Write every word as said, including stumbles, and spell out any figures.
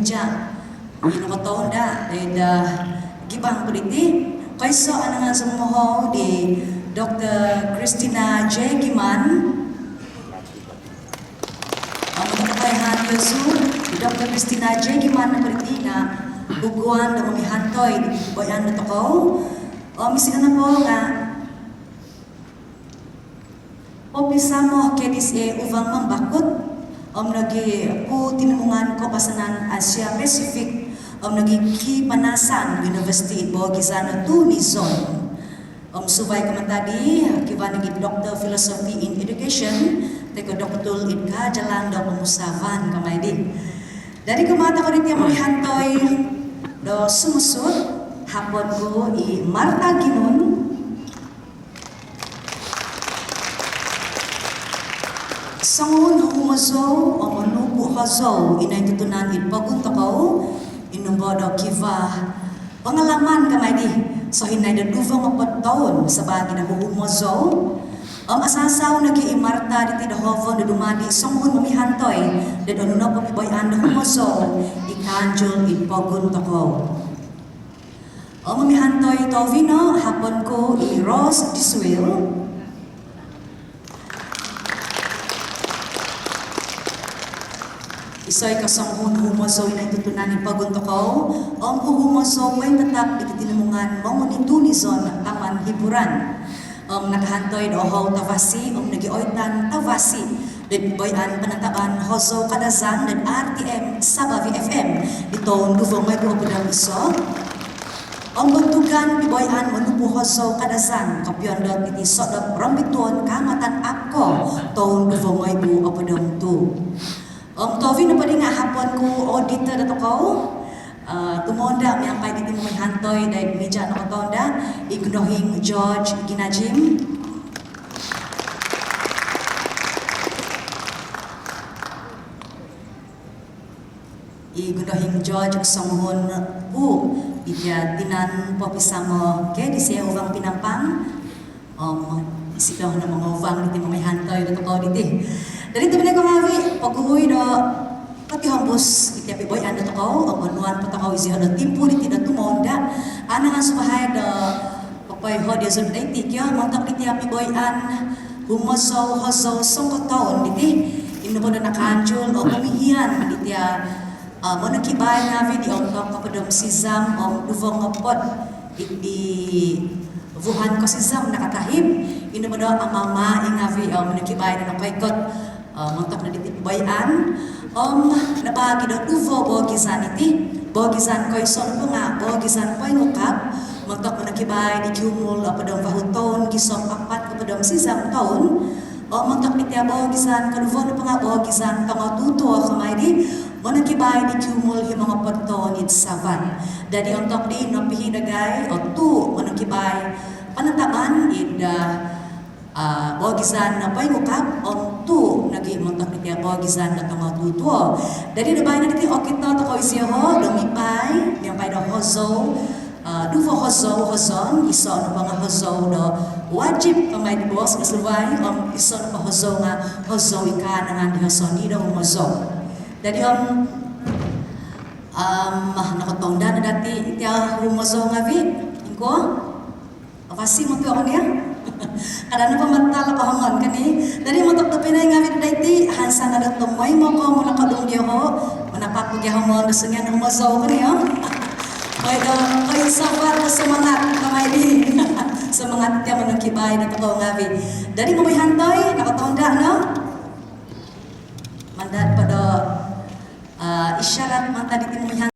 Mija i nokotounda doid gibang ku diti. Koiso anangan zou momohou di Doktor Christina J Giman. Om iti kotoihaan diozu di Doktor Christina J Giman nopo diti nga huguan do momihantoi di piboi'an dotokou. Om isido nopo nga popisamo K D C A Uvang Mambakut om nogi Putinimungan Koubasanan Asia Pasifik om nogi Kipanasan Universiti Bogizan Tunizon. Om suvai ko mantad dii, kivaa nogi Doktor Philosophy in Education toi ko Doktor id Kaajalan do Pomusaavan kamai dii. Dadi kumaa tokou diti momihantoi do sumusuhut, hapon ku i Martha Ginun. Songuhun humozou om monupu hozou i nointutunan id pogun tokou, i nombo do kivaa pangalaman kamai dii, sohinaid do duvo ngopod toun sabaagi do huhumozou. Om asasau nogi i Martha diti do hovon do dumadi songuhun momihantoi do onu nopo piboi'an do humozou i kaanjul id pogun tokou. Om momihantoi tohuvi no, hapon ku i Rose Diswil. Isai ka songuhun humozou i nointutunan id pogun tokou om huhumozou pointatap id tinimungan monguni Tunizon Taman Hiburan. Om nakahantoi do ohou tavasi om nogi oitan tavasi do piboi'an panantaban hozou Kadazan do R T M Sabah V F M di toun duvo ngoibu opod om iso. Om bontugan piboi'an monupu hozou Kadazan kopion dot iti sodop Rombituon Kaamatan Ako toun duvo ngoibu opod om tuu. Om tohuvi nopo dii nga hapon ku auditor dotokou, eh, tumounda miampai diti momihantoi doid mija nokotounda, i Gundohing George Ginajim. I Gundohing George songuhun ku i tia tinan popisamo K D C A Uvang Penampang. Om isido no monguvang diti momihantoi dotokou diti. Dadi tobpinai ko ngaavi, poguhui do potihombus i tia piboi'an dotokou om onuan po tokou izioho do timpu diti do tumounda. Anangan suvahai do popoiho diozu doiti kio montok di tia piboi'an humozou hozou songkotoun diti. I nombo do nakaanjul o pomihian di tia, eh, monokibai ngaavi di ontok kopod om sizam om duvo ngopod id vuhan kosizam nakatahib. I nombo do amama i ngaavi o monokibai do nokoikot, eh, montok no diti piboi'an. Om nabaagi do duvo boogizan iti. Boogizan koiso nopo nga boogizan poingukab montok monokibai di kiumul opod om vahu toun gisom apat kopod om sizam toun. Om montok di tia boogizan koduvo nopo nga boogizan tongotutuo kamai dii, monokibai di kiumul himo ngopod toun id savat. Dadi ontok dii nopihi dagai o tuu monokibai panantaban id, ah, ah, boogizan poingukab om tuu nogi montok di tia boogizan do tongotutuo. Dadi do baino diti okito tokou izioho do mipai miampai do hozou, ah, duvo hozou hozon, iso nopo nga hozou do wajib kamai di boos do suvai om iso nopo hozou nga hozou i kaanangan di hozou i do humozou. Dadi om, om nokotounda no dati tia humozou ngaavi, ingkuo? Avasi motu okon ia? Kada nopo matal o kohongon kan ii. Dadi montok tobpinai ngaavi doiti, hansan no do tomoimo kou monokodung dioho, manapak po gia hongon do songian humozou kan ia. Oi do, oi sabar do semangat kamai dii. Semangat tia monokibai dotokou ngaavi. Dadi momihantoi, nokotounda no. Mantad po do, eh, isyarat mantad diti momihantoi.